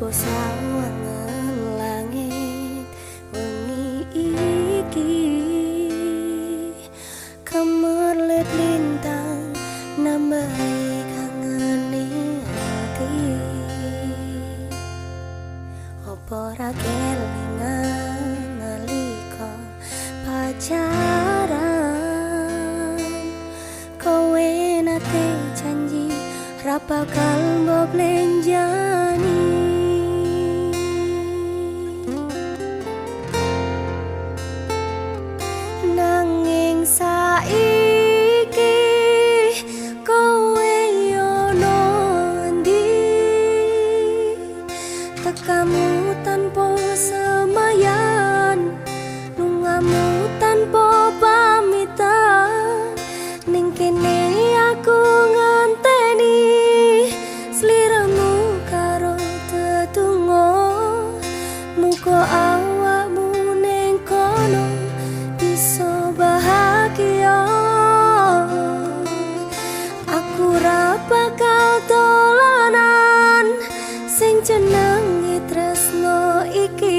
Opo sawangan langit wengi iki, kemerlit lintang nambahi kangene ati. Opo ra kelingan nalika pacaran, kowe nate janji ra bakal mbok lenjani. Nanging saiki kowe yo nandi, tekamu tanpa semayan, lungamu tanpa pamitan. Ning kene aku nganteni sliramu karo tetunggo, muga awakmu ning kono bisa bahagia. Aku ra bakal dolanan sing jenenge tresno iki.